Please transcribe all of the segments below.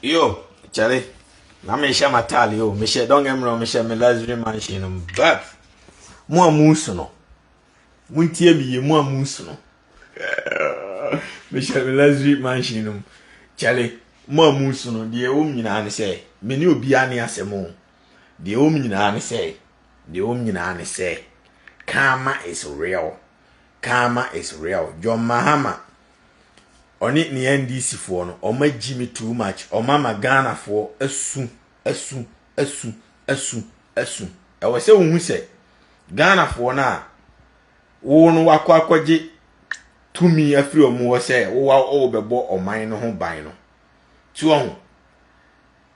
Yo, Charlie, na mehyɛ m'ataade o, mehyɛ, don't get me wrong, mehyɛ me luxury mansion no, but mo a musu no, montie me yie, mo a musu no, mehyɛ me luxury mansion no mu, Charlie, mo a musu no, deɛ ɛwɔ mu nyinaa ne sɛ, me ne obiara ne asɛm o, deɛ ɛwɔ mu nyinaa ne sɛ, deɛ ɛwɔ mu nyinaa ne sɛ, karma is real, karma is real, John Mahama, Ɔne ne NDC foɔ no ɔmo agyi me too much ɔmo ama Ghana foɔ asu asu asu asu asu ɛwɔ sɛ wohu sɛ Ghana foɔ no a wo no wakɔ akɔgye tumi afiri ɔmo hɔ sɛ wo wa wobɛbɔ ɔman no ho ban no ti ɔho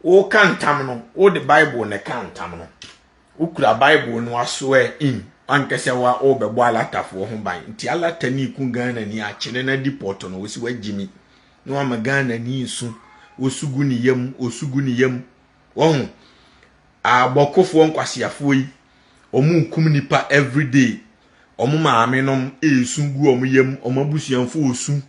woka ntam no wode Bible na ɛka ntam no Wokura bible no asoɛ in wankɛ sɛ wa wobɛbɔ alatafoɔ ho ban nti alatani ku Ghana ni akyene na deport no wosi wagyimi na wama Ghana ni nsu wosu gu ne yam osu gu ne yam wɔho abɔkofoɔ nkwaseafoɔ yi wɔn kum nipa everyday wɔn maame nom esu gu wɔn yam wɔn abusuafoɔ osu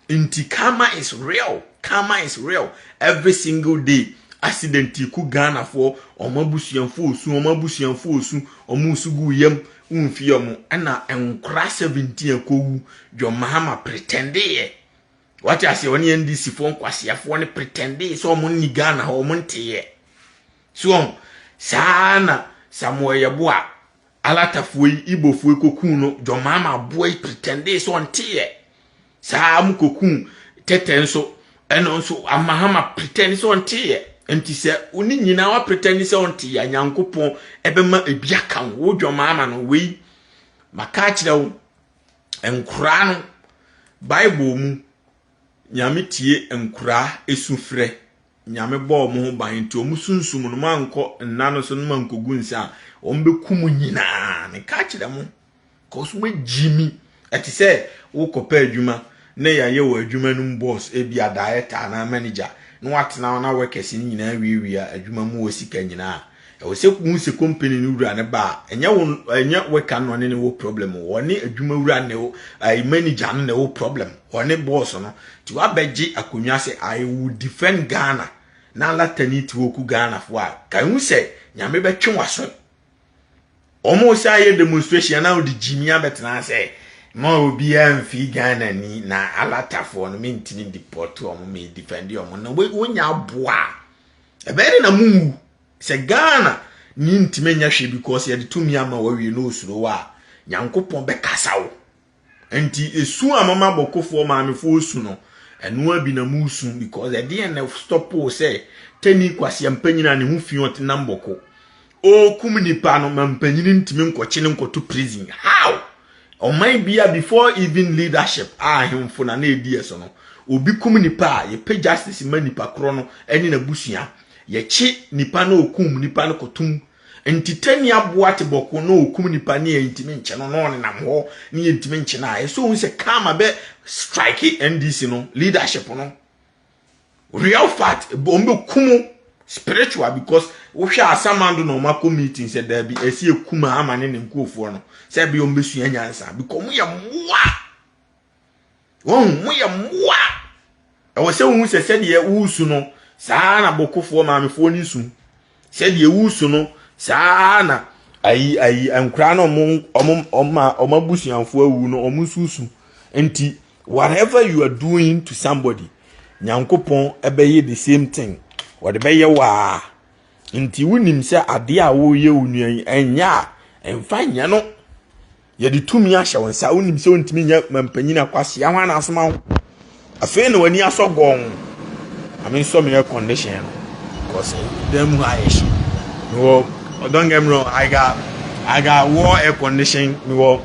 Nti karma is real, karma is real. Every single day accident ku Ghanafoɔ, wɔn abusuafoɔ osu, wɔn abusuafoɔ osu, wɔn osu gu yam, womfi wɔn. Ɛna nkora 17 akɔwu, John Mahama pretendeeɛ. Wate aseɛ, wɔne NDC foɔ nkwaseafoɔ no pretendee sɛ wɔn nni Ghana hɔ, wɔn nteeɛ. So wɔn, saa na Samuel Yeboah, Alatafoɔ yi, Igbofoɔ yi kɔkuu no, John Mahama aboa yi pretendee sɛ ɔnteeɛ. Saa mo kɔkuu Tɛtɛ nso, ɛno nso Mahama pretend sɛ ɔnteeɛ. Nti sɛ wo ne nyinaa wa pretend sɛ ɔnteeɛ a, Nyankopɔn ɛbɛma ebi aka wo. Wo John Mahama no, wei, maka akyerɛ wo, nkoraa no, Bible mu, Nyame tie nkoraa esufrɛ. Nyame bɔɔ ɔmo ho ban nti ɔmo sunsum no moankɔ nna no so no moankɔgu nsa a ɔmo bɛku mo nyinaa meka kyerɛ mo cause mo agyimi ɛte sɛ wokɔpɛ adwuma na yɛayɛ wɔ adwuma no mu boss ebi a director anaa manager na watena hɔ na workers no nyinaa wiawia adwuma mu wɔ sika nyinaa ɛwɔ sɛ wohu sɛ company no wura no ba a ɛnyɛ wo ɛnyɛ worker no ɔne ne wɔ problem wɔne adwuma wura ne wo manager no na ɛwɔ problem Ɔne boss no nti wabɛgye akonnwa sɛ I will defend Ghana na latani ti oku Ghana fo a ka hu sɛ nyame bɛtwe waso. Wɔn sɛ ayɛ demonstration na wode gyimi abɛtena sɛ ma obiara mfi Ghana ni na alatafoɔ no mentumi deport wɔn me defend wɔn na wonya aboa ɛbɛyɛ de na munwu sɛ Ghana ni ntumi nyɛ hwee because yɛde tumi ama wawie na osuro wa a Nyankopɔn bɛkasa wo. Nti esu a mama bɔkofoɔ maamefoɔ su no, ɛnoa bi na mo su because ɛdeɛn na stop wo sɛ tani kwasia mpanyin a ne ho fi ɔte nam bɔko ɔrekum nipa no ma mpanyin ntumi nkɔkye no nkɔto prison how ɔman bia before even leadership a ahemfo na na ɛdi ɛso no obi kum nipa a yɛpɛ justice ma nipa korɔ no ɛne n'abusua yɛkye nipa na ɔkum nipa no kɔtum Nti tani aboa te bɔko na ɔkum nipa ne yɛntumi nkye no na ɔnenam hɔ ne yɛntumi nkye no a ɛsɛ ohun sɛ karma bɛ strike NDC no leadership no real fact wɔn bɛ kum spiritual because wohwɛ asamando na wɔn akɔ meeting sɛ daabi ɛsi ekum ama ne ne nkurɔfoɔ no sɛ ɛbɛyɛ wɔn bɛsua nyansa because wɔn yɛ mmoa. Wɔn mo yɛ mmoa. Ɛwɔ sɛ wohu sɛ sɛdeɛ woresu no, saa na bokofoɔ maamefoɔ no su. Sɛdeɛ woresu no, saa na ayi ayi nkwadaa no ɔmo ɔmo ɔmo ɔmo abusuafoɔ awu no ɔmo nso su. Nti whatever you are doing to somebody, Nyankopɔn ɛbɛyɛ the same thing. Wɔde bɛyɛ waa. Nti wonim sɛ adeɛ a woreyɛ wo nua yi ɛnyɛ a, ɛmfa nyɛ no. Yɛde tumi ahyɛ wo nsa, wonim sɛ wontumi nyɛ mampanyin akwasia ho ana asoma wo. Afei na w'ani asɔ gɔn. Ame nsɔ me air condition no. Because dan mu ha ayɛ hye. Mewɔ, don't get me wrong, I got wall air condition, mewɔ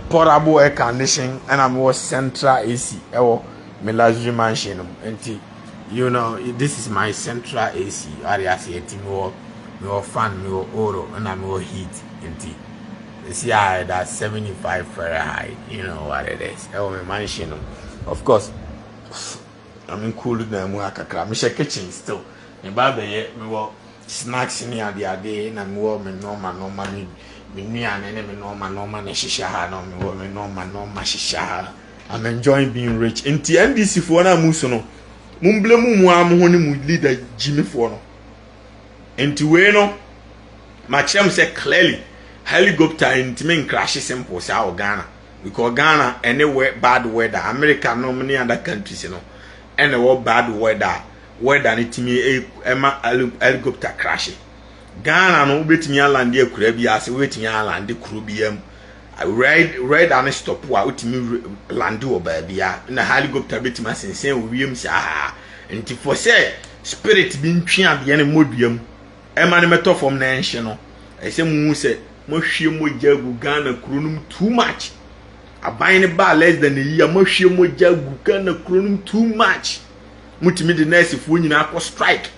portable air condition, ɛna mewɔ central AC ɛwɔ me luxury mansion no mu. Nti, this is my central AC. Ade aseɛ nti mewɔ fan, mewɔ oro, ɛna mewɔ heat. Nti, esi a ɛda 75 Fahrenheit, you know what it is. Ɛwɔ me mansion no. Of course, I'm cool dan mu ha kakra. Mehyɛ kitchen still. Me ba bɛyɛ mewɔ snacks ne ade ade na mewɔ me nneɛma nneɛma me nnuane ne me nneɛma nneɛma na ɛhyehyɛ ha na mewɔ me nneɛma nneɛma hyehyɛ ha. I'm enjoying being rich. Nti NDC foɔ no a mu so no, Mo blame mu ara mo ho ne mo leader gyimifoɔ no. Nti wei no, makyerɛ mo sɛ clearly helicopter ntumi ncrash simple saa wɔ Ghana, because Ghana ɛne we bad weather. America nom ne other countries no ɛna ɛwɔ bad weather. Weather no tumi ɛma helicopter crash. Ghana no, wobɛtumi aland akura bi ase, wobɛtumi aland kuro bi mu. Red weather no stop a, wotumi land wɔ baabi a na helicopter bɛtumi asensɛn wɔ wiem saa. Nti for sɛ spirit bi ntwe adeɛ no mmɔdua mu ɛma no mɛtɔ fam na ɛnhye no, ɛsɛ mu hu sɛ mohwie mogya agu Ghana kuro no mu too much. Aban no baa less than a year, mohwie mogya agu Ghana kuro no mu too much. Motumi de nursefoɔ nyinaa kɔ strike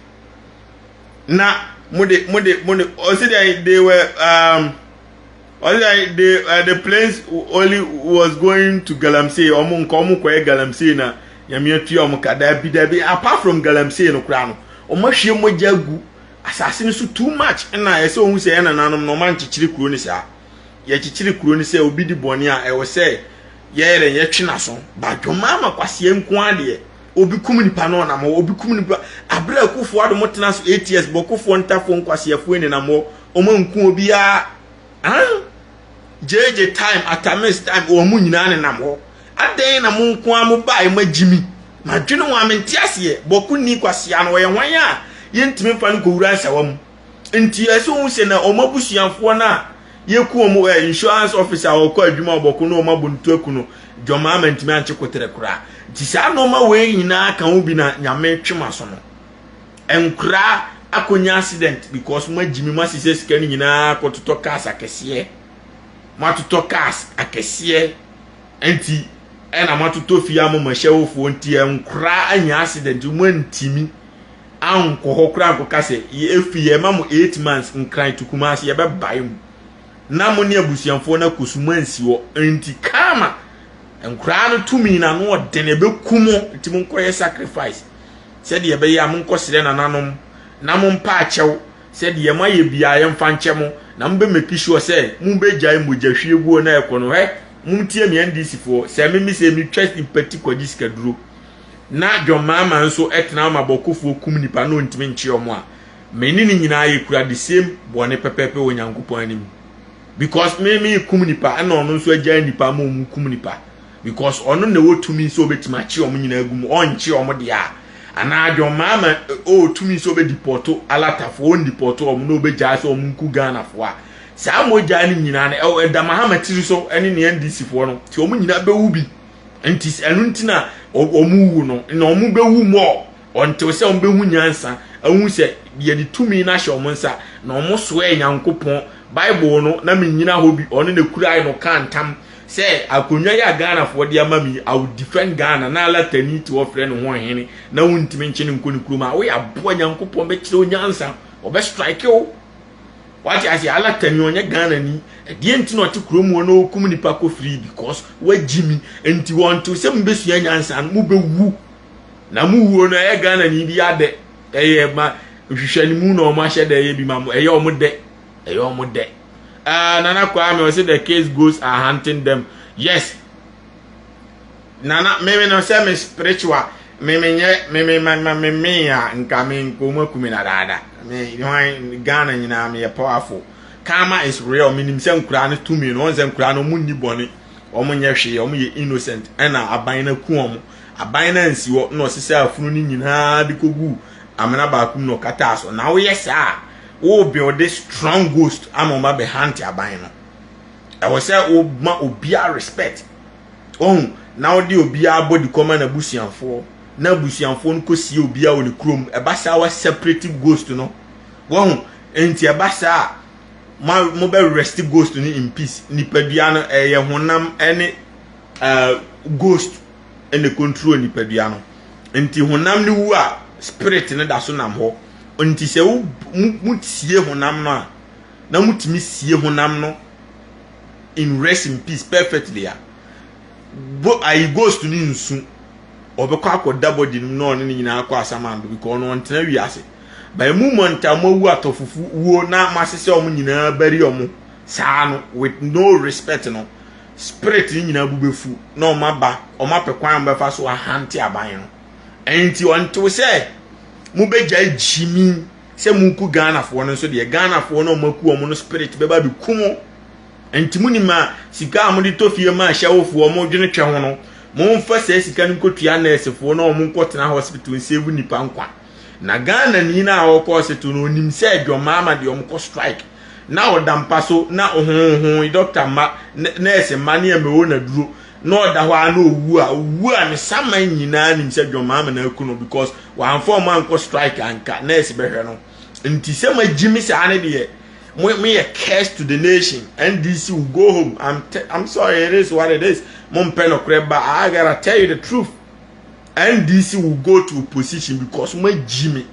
na mode ɔsi deɛ they were ɔsi deɛ they the planes only was going to galamsey. Ɔmo nka ɔmo kɔyɛ galamsey na Nyame atua ɔmo ka. Dabi, dabi, apart from galamsey no koraa no, ɔmo ahwie mogya agu asase no so too much. Ɛna ɛsɛ ohun sɛ ɛna nanom na ɔmo ankyekyere kuro no saa. Yɛkyekyere kuro no sɛ obi di bɔne a, ɛwɔ sɛ yɛyɛ dɛ yɛtwe n'aso badwoma ama kwaseɛ nko adeɛ. Obi kum nipa no, ɔnam hɔ. Obi kum nipa abere Akufo Addo mo tena so 8 years, bɔkofoɔ, ntafoɔ, nkwaseafoɔ nenam hɔ, ɔmo nku obiara. Ah, JJ time, Atamis time, wɔn mo nyinaa nenam hɔ. Adan na mo nko ara mo baa mo agyimi madwene wɔn a mente aseɛ. Bɔko ni kwasia no, ɔyɛ hwan a yɛntumi mfa no kɔwura nsawa mu? Nti ɛsɛ ohun sɛ na wɔn abusuafoɔ no a yɛku wɔn ɛ insurance office a ɔkɔ adwuma ɔbɔko no, wɔn abɔ ntu aku no dwɔmaa ama ntumi ankye kotere koraa. Nti saa nneɛma wei nyinaa ka ho bi na Nyame twe ma so no, nkoraa akɔnya accident because mo agyimi. Mo asesɛ sika no nyinaa kɔtotɔ cars akɛseɛ. Mo atotɔ cars akɛseɛ nti ɛna mo atotɔ fie ama mo ahyɛwofoɔ. Nti nkoraa anya accident, mo antimi ankɔ hɔ koraa nkɔka sɛ efi yɛ ma mo 8 months Nkran to Kumase yɛbɛbae mu na mo ne abusuafoɔ no akɔ so mo ansi hɔ. Nti kama nkoraa no tumi na no ɔden ɛbɛku mo. Nti mo nkɔyɛ sacrifice sɛdeɛ ɛbɛyɛ a monkɔ srɛ nananom na mo mpa akyɛw sɛdeɛ mo ayɛ biara, yɛmfa nkyɛ mo na mo bɛ make sure sɛ mo bɛgyae mogya hwie guo na ɛkɔ no. Hɛ, mo tie mi, NDC foɔ, sɛ mimi sɛ metwa nipa ti kɔgye sikaduro na John Mahama nso tena ama bɔkofoɔ kum nipa na ɔntumi nkye ɔmo a, me ne ne nyinaa yɛ kura the same bɔne pɛpɛɛpɛ wɔ Nyankopɔn anim, because me me kum nipa ɛna ɔno nso agya nipa ma ɔmo kum nipa, because ɔno na ɛwɔ tumi sɛ ɔbɛtumi akye ɔmo nyinaa gu mu. Ɔnkye ɔmo deɛ a, anaa John Mahama ɔwɔ tumi sɛ ɔbɛdeport alatafoɔ, ɔndeport ɔmo na ɔbɛgyaa sɛ ɔmo nku Ghanafoɔ a, saa mogya no nyinaa no ɛwɔ ɛda Mahama tiri so ɛne ne NDC foɔ no. Nti ɔmo nyinaa bɛwu bi. Nti ɛno nti na ɔmo wu no na ɔmo bɛwu mɔɔ ɔntew sɛ ɔmo bɛhu nyansa ɛhu sɛ yɛde tumi no ahyɛ ɔmo nsa na ɔmo soɛ Nyankopɔn Bible no na me nyina hɔ bi. Ɔno na kura no ka ntam sɛ akonnwa yi a Ghanafoɔ de ama mi, I will defend Ghana. Na alatani te wɔfrɛ ne ho ɔhene na wontumi nkye ne nkɔ ne kurom a woyɛ aboa. Nyankopɔn bɛkyerɛ wo nyansa, ɔbɛ strike wo. Wate ase? Alatani ɔnyɛ Ghana ni. Ɛdeɛ nti na ɔte kurom hɔ na ɔkum nipa kɔ free? Because wagyi mi. Nti wɔntew sɛ mobɛsua nyansa no, mobɛwu na mo wuo no ɛyɛ Ghana ni bi adɛ. Ɛyɛ ma nhwehwɛnimu na ɔmo ahyɛ dɛ ɛyɛ bi ma mo, ɛyɛ ɔmo dɛ, ɛyɛ ɔmo dɛ. Nana Kwame ɔsɛ the case ghosts are hunting them. Yes, Nana, mímí no sɛ mi spiritual, mímí nyɛ mímí ma ma mi mi a nka mi nko mu akumi na daada mi hwan Ghana nyinaa mi yɛ powerful. Karma is real. Mi nim sɛ nkuraa no tumi no, wɔn sɛ nkuraa no wɔn nni bɔne, wɔn nyɛ hwee, wɔn yɛ innocent. Ɛna aban no ku wɔn, aban no ansi hɔ na ɔsesa afunu no nyinaa de kɔgu amena baako mu na ɔkata so. Na woyɛ saa, wo build strong ghost ama wɔn abɛhunt aban no. Ɛwɔ sɛ woma obiara respect ɔhu na wode obiara bɔ de kɔma n'abusuafoɔ na abusuafoɔ no kɔsie obiara wɔ ne kurom. Ɛba saa, wa separate ghost no wɔhu. Nti ɛba saa, ma mo bɛ rest ghost no in peace. Nipadua no ɛyɛ honam ɛne ghost ɛna control nipadua no. Nti honam no wu a, spirit no da so nam hɔ. Nti sɛ wo mo sie honam no a, na motumi sie honam no in rest in peace perfectly a, bo ayi ghost no nsu, ɔbɛkɔ akɔda body no mu na ɔne ne nyinaa akɔ asamando, because ɔno ɔntena wiase. But emu mɔnta mo awu atɔ fufu wuo na mo asesɛ ɔmo nyinaa bɛri ɔmo saa no with no respect no, spirit no nyinaa bu bɛfu na ɔmo aba, ɔmo apɛ kwan a ɔmo bɛfa so ahunt aban no. Ɛnti ɔntew sɛ mobɛgyae gyimi sɛ moku Ghanafoɔ no nso deɛ, Ghanafoɔ no a wɔaku wɔn no spirit bɛba abɛku mo. Nti monim a sika a mode tɔ fie ma ahyɛwofoɔ modwene twɛ ho no, momfa saa sika no nkɔtua nɛɛsefoɔ na wɔn nkɔtena hospital nsave nnipa nkwa. Na Ghanani no a ɔkɔ hospital no onim sɛ adwammaa deɛ wɔn kɔ strike na ɔda mpa so na ɔhohoho doctor mma, nurse mma ne ɛmɛwɔ na duro na ɔda hɔ a na owu a, owu a ne saman nyinaa nim sɛ dwammaa na aku no because wɔamfa ɔmo ankɔ strike anka nurse bɛhwɛ no. Nti sɛ mo agyi mi saa ne deɛ, mo yɛ curse to the nation. NDC will go home. I'm sorry, it is what it is. Mo mpɛ nokorɛ ba, I gotta tell you the truth. NDC will go to opposition because mo agyi mi.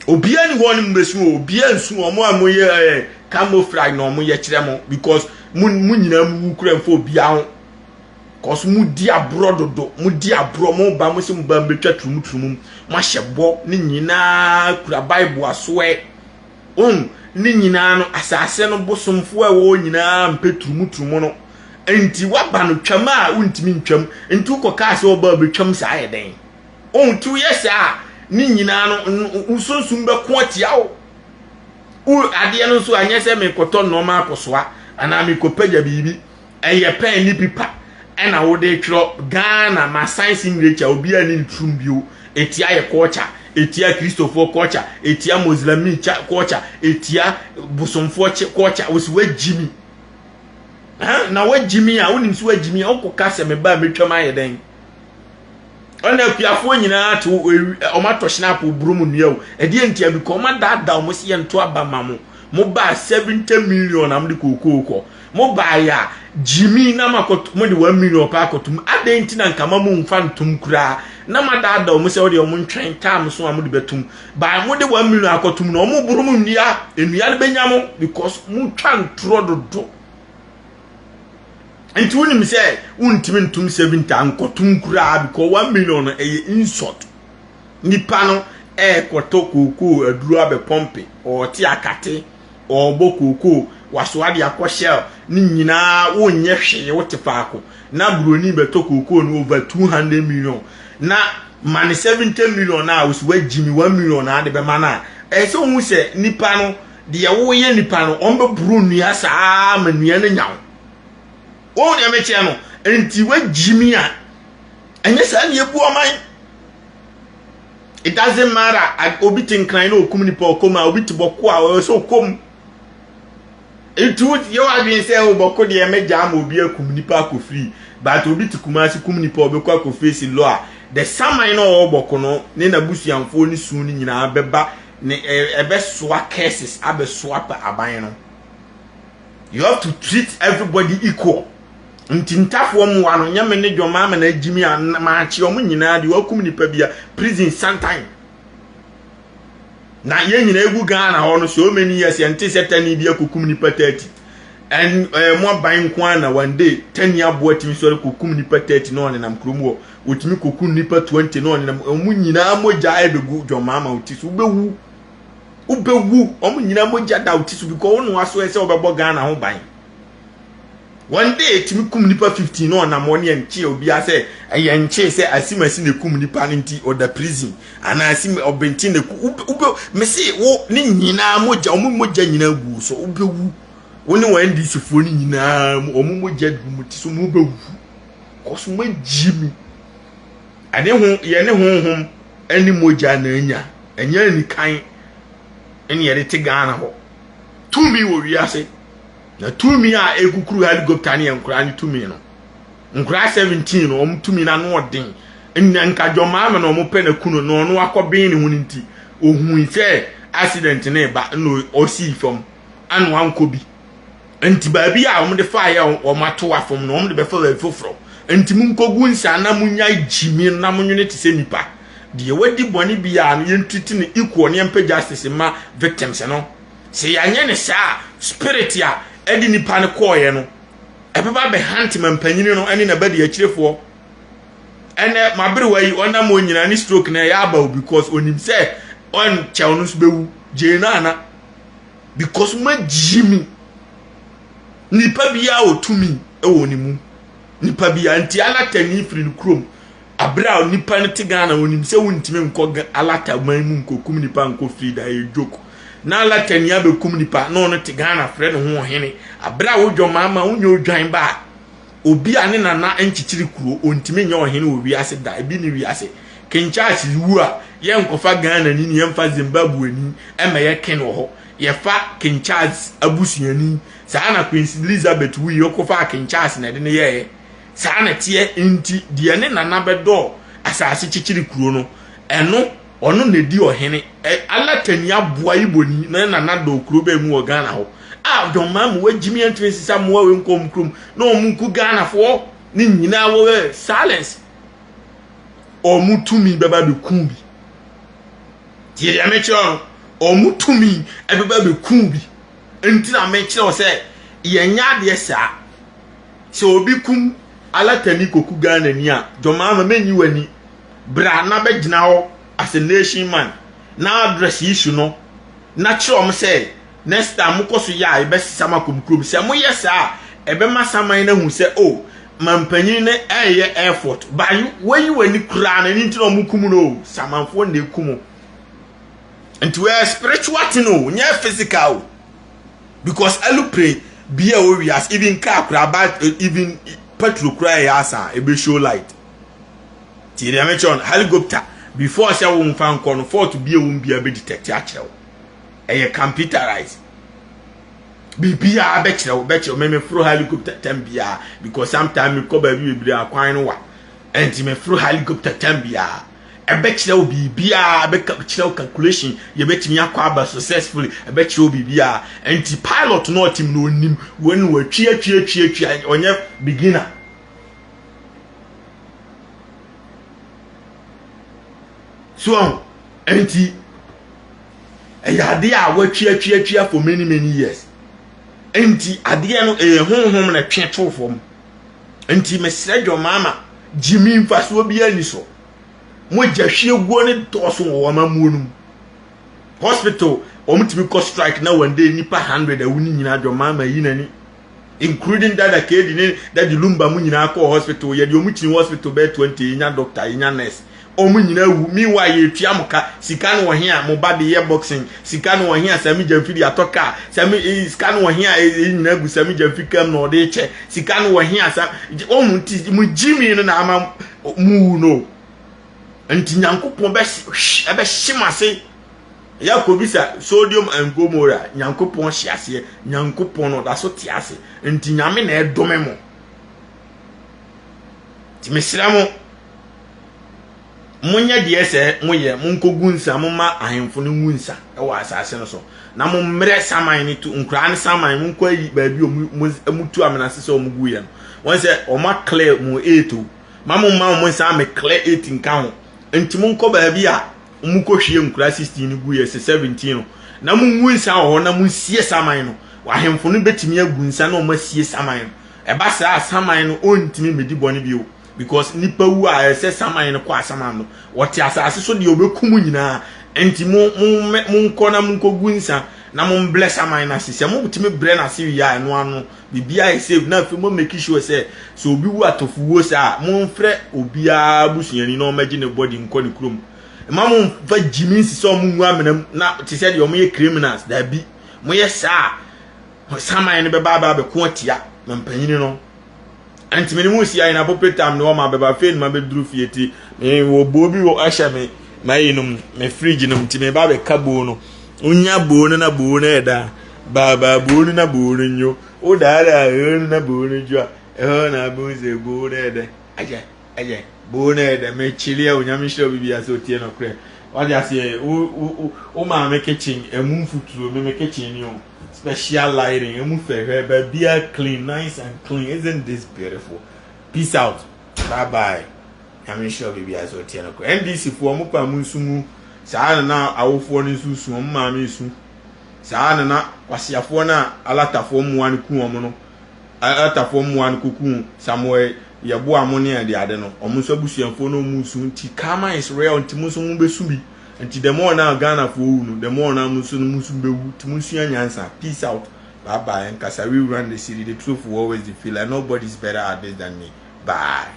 Obiara ni hɔ ne mo bɛsu o, obiara nsu. Ɔmo a mo yɛ camouflage na ɔmo yɛ kyerɛ mo because mo nyinaa mo wu kura nfa obiara ho cause mo di aborɔ dodo, mo di aborɔ. Mo ba mo sɛ mo ba mo betwa turumuturumu, mo ahyɛ bɔ ne nyinaa kura Bible asoɛ ne nyinaa no, asase no bosomfoɔ a ɛwɔ nyinaa mpɛ turumuturumu no. Nti waba no twam a wontumi ntwam, nti wokɔ kaa sɛ ɔba bɛtwam saa yɛ dɛn nti woyɛ saa ne nyinaa no, sunsum bɛko atia wo. Wo adeɛ no nso anyɛ sɛ mekɔtɔ nneɛma akɔsoa anaa mekɔpagya biribi, ɛyɛ pen ne paper ɛna wode twerɛ Ghana ma sign signature. Obiara ne ne turum bio. Etia yɛ culture, etia Kristofoɔ culture, etia Muslimi culture, etia bosomfoɔ culture. Wosi wagyi mi na wagyi mi a wonim sɛ wagyi mi a wokɔ ka sɛ meba a metwam ayɛ dɛn. Ɔna akuafoɔ nyinaa te ɔmo atɔ hyinapo burom nnua o. Ɛdeɛ ntia? Bi kɔ ɔmo adaadaa ɔmo si yɛ nto aba ma mo baa 70 million na mo de kookoo kɔ. Mo baa yɛ a gyimi na mo akɔto, mo de 1 million pa akɔto mu adan. Nti na nkama mo nfa ntom koraa na mo adaadaa ɔmo sɛ ɔde ɔmo ntwɛn taam so a mo de bɛtum baa. Mo de 1 million akɔto mu na ɔmo burom nnua, nnua no bɛnya mo because mo twa ntorɔ dodo. Nti wonim sɛ wontumi ntom 70 ankɔtom koraa because 1 million no ɛyɛ insult. Nipa no ɛɛkɔtɔ kookoo aduro abɛpɔmpe, ɔɔte akate, ɔɔbɔ kookoo wasoa de akɔ shell ne nyinaa, wonyɛ hwee. Wote faako na buroni bɛtɔ kookoo no over 200 million na ma ne 70 million na osi wagyi mi 1 million na ade bɛma no a, ɛyɛ sɛ ohun sɛ nipa no deɛ woyɛ nipa no, wɔn bɛburu nnua saa ma nnua no nya wo wɔn deɛ mekyɛ no. Nti wagyi mi a ɛnyɛ saa ne ebu ɔman. It doesn't matter. Obi te Nkran na okum nipa ɔkɔm a, obi te Bɔko a ɔyɛ sɛ ɔkɔm. Nti yɛ wadwene sɛ o Bɔko deɛ mɛgya ama obi akum nipa akɔ free, but obi te Kumasi kum nipa ɔbɛkɔ akɔ face law a, the saman na ɔwɔ Bɔko no ne n'abusuafoɔ ne sun no nyinaa bɛba ne ɛbɛsoa curses abɛsoa pa aban no. You have to treat everybody equal. Nti ntafoɔ mmoa no nyɛ me ne dwɔma ama na agyimi a maakye ɔmo nyinaa deɛ wakum nipa bi a prison sometime na yɛn nyinaa egu Ghana hɔ no so many years, yɛnte sɛ tani bi akokum nipa 30. Ɛn mo aban nko ara na one day tani aboa tumi sɔre kokum nipa 30 na ɔnenam kurom hɔ, otumi kokum nipa 20 na ɔnenam. Ɔmo nyinaa mogya ɛbɛgu dwɔma ama oti so. Wobɛwu, wobɛwu. Ɔmo nyinaa mogya da oti so because wɔn aso ɛsɛ wɔbɛbɔ Ghana ho ban. One day tumi kum nipa 15 na ɔnam hɔ ne yɛn obiara sɛ ɛyɛ nkye sɛ asimasi na ekum nipa no nti ɔda prison anaa asim ɔbɛntin na eku wobɛ mesi wo ne nyinaa mogya, ɔmo mogya nyinaa gu so. Wobɛwu, wo ne wɔn NDC foɔ no nyinaa ɔmo mogya gu mo ti so. Mo bɛwu kɔso mo agyi mi. Ɛne ho yɛne honhom ɛne mogya na anya ɛnyɛ anikan ɛne yɛde te Ghana hɔ. Tumi wɔ wiase na tumi a ekukuru helicopter ne yɛ nkoraa ne tumi no, nkoraa 17 no wɔn tumi na ano ɔden nna nka dwɔmaama na wɔn pɛ na kunu na ɔno akɔbɛn ne ho ne nti ohun sɛ accident ne ba na ɔsii fam ano ankɔ bi. Nti baabi a wɔn de fa yɛ wɔn ato afam na wɔn de bɛfa baabi foforɔ. Nti mu nkɔgu nsa na mu nya gyimi na mu nwene te sɛ nipa deɛ wadi bɔne biara no, yɛn treat no equal ne yɛmpɛ justice ma victims no. Sɛ yɛanyɛ ne saa, spirit a ɛde nipa no kɔɔeɛ no ɛbɛba bɛhante ma mpanyini no ɛne n'abadi akyirefoɔ. Ɛnɛ maberewa yi ɔnam wɔn nyinaa ne stroke na ɛyɛ aba o because onim sɛ ɔnkyɛw no nso bɛwu gyee no ana because mo agyi mi. Nipa biara wɔ tumi ɛwɔ ne mu, nipa biara. Nti alatani firi ne kurom. Abere a nipa no te Ghana onim sɛ wontumi nkɔ alata man mu nkɔkum nipa nkɔ firi da ɛyɛ joke. Na alata ni abɛkum nipa na ɔno te Ghana frɛ ne ho ɔhene. Abere a wodwɔ maama wonyɛ odwan ba a obi a ne nana nkyekyere kuro ontumi nyɛ ɔhene wɔ wiase da ebi ne wiase. King Charles wu a yɛnkɔfa Ghana ni ne yɛmfa Zimbabwe ni ɛma yɛ king wɔ hɔ. Yɛfa King Charles abusuani. Saa na Queen Elizabeth wu yi ɔkɔfa King Charles na ɛde ne yɛɛ. Saa na teɛ nti deɛ ne nana bɛdɔɔ asase kyekyere kuro no ɛno ɔno na edi ɔhene. Ɛ alatani aboa iboni na ne nana dɔɔ kuro bɛɛ mu wɔ Ghana hɔ. A John Mahama wagyimi antumi nsesa mmoa wei nkɔ ɔmo kurom na ɔmo nku Ghanafoɔ ne nyinaa wɔ silence. Ɔmo tumi bɛba bɛku bi. Tie deɛ mekyerɛ no, ɔmo tumi ɛbɛba bɛku bi. Nti na mekyerɛ wo sɛ yɛnyɛ adeɛ saa. Sɛ obi kum alatani koku Ghana ni a, John Mahama menyi w'ani. Bra na bɛgyina hɔ as a nation man na address issue no na kyerɛ ɔmo sɛ next time mokɔ so yɛ a yɛbɛsesa mo akɔ kurom. Sɛ moyɛ saa a ɛbɛma saman no ahu sɛ o mampanyin no ɛyɛ effort ba wayi w'ani koraa na ɛno nti na ɔmo kum no o samanfoɔ na ekum nti wɔyɛ spiritual thing o nyɛ physical o because aeroplane bia ɛwɔ wiase even car koraa ba even petrol koraa yɛ asa ebe show light tie deɛ mekyerɛ no helicopter before sɛ wo nfa nkɔ no fault bi a wɔn bia bɛ detect akyerɛ wo ɛyɛ computerized biribiara bɛkyerɛ wo bɛkyerɛ wo mɛmɛ foro helicopter time biara because sometimes mekɔ baabi bebree akwan no wa ɛnti mɛforo helicopter time biara ɛbɛkyerɛ wo biribiara ɛbɛkyerɛ wo calculation yɛbɛtumi akɔ aba successfully ɛbɛkyerɛ wo biribiara ɛnti pilot no ɔtim no onim wɔn wɔatwi atwi atwi atwi ɔnyɛ beginner so ɛnti ɛyɛ adeɛ a wɔatwi atwi atwi for many many years nti adeɛ no ɛyɛ honhom na twe to fam nti mesrɛ John Mahama gyimi mfasoɔ biara ni so mogya hwie guo ne dɔɔso wɔ wɔn amuo no mu hospital wɔn tumi kɔ strike na one day nipa 100 awu ne nyinaa John Mahama yi n'ani including dada keedi ne Daddy Lumba mu nyinaa kɔ hospital yɛde wɔn kyini hospital bɛyɛ 20 yɛnya doctor yɛnya nurse wɔn nyinaa wu meanwhile yɛtua mo ka sika no wɔ he a mo ba de yɛ boxing sika no wɔ he a Sami Gyamfi de atɔ kaa Sami sika no wɔ he a ɛyi nyinaa gu Sami Gyamfi kam na ɔde kyɛ sika no wɔ he a sa wɔn ti mo gyimi no na ama mo wu no nti Nyankopɔn bɛ ɛbɛhye mo ase yɛ sodium and Gomorrah Nyankopɔn hye aseɛ Nyankopɔn no ɔda so te ase nti Nyame na ɛdome mo nti mesrɛ mo monyɛ deɛ sɛ moyɛ monkɔgu nsa momma ahemfo no ngu nsa ɛwɔ asase no so na mommerɛ saman no to nkuraa ne saman monkɔ ayi baabi a mutu amena se sɛ ɔmo gu yɛ no wɔn sɛ ɔmo aclear mo 8 o ma mo mma mo nsa ame clear 8 nka ho nti monkɔ baabi a mo kɔhwie nkura 16 no gu yɛ sɛ 17 no na mongu nsa wɔ hɔ na monsie saman no ahemfo no bɛtumi agu nsa na ɔmo asie saman no ɛba saa saman no ɔntumi mmɛdi bɔne bio because nipa wu a ɛsɛ saman no kɔ asaman no wɔte asase so deɛ ɔbɛkum nyinaa nti mo mo mo nkɔ na mo nkɔgu nsa na mo mbrɛ saman no ase sɛ mo tumi brɛ n'ase wie a ɛno ano biribiara yɛ safe na afei mo make sure sɛ sɛ obi wu atɔfo wuo saa mo mfrɛ obiara busuani na ɔmɛgye ne body nkɔ ne kurom mma mo mfa gyimi nsi sɛ ɔmo ngu amena mu na te sɛ deɛ ɔmo yɛ criminals daabi mo yɛ saa saman no bɛba aba abɛko atia mampanyini no nti mene mu si ayɛ na appropriate time ne wɔn abɛba afei ne ma bɛduru fie ti me wɔ buo bi wɔ ɛhyɛ me ma yi nom me fridge nom nti me ba bɛka buo no wonya buo no na buo no yɛ da baabaa buo no na buo no nyo wo daadaa buo no na buo no dwo a ɛhɔ na abɛhu sɛ buo no yɛ dɛ agyɛ agyɛ buo no yɛ dɛ mekyili a onyame hyerɛ obi bia sɛ otie no korɛ wade aseɛ wo wo wo maame kitchen emu mfuturo me me kitchen ni o special lighting emu fɛ hwɛ baabia clean nice and clean isn't this beautiful peace out bye bye nyame nhyira obi bia sɛ otie no korɛ ndc foɔ mo pa mu nso mu saa na na awofoɔ no nso su wɔn maame su saa na na kwasiafoɔ no a alatafoɔ mmoa no ku wɔn no alatafoɔ mmoa no kuku samuel yɛboa mo ne ade ade no wɔn nso abusuafoɔ no wɔn su nti karma is real nti mo nso mo bɛsu bi nti the more na ghanafoɔ wu no the more na mo nso mo nso bɛwu nti mo nsua nyansa peace out bye bye nkasa we run the city the truth will always feel like nobody is better at this than me bye.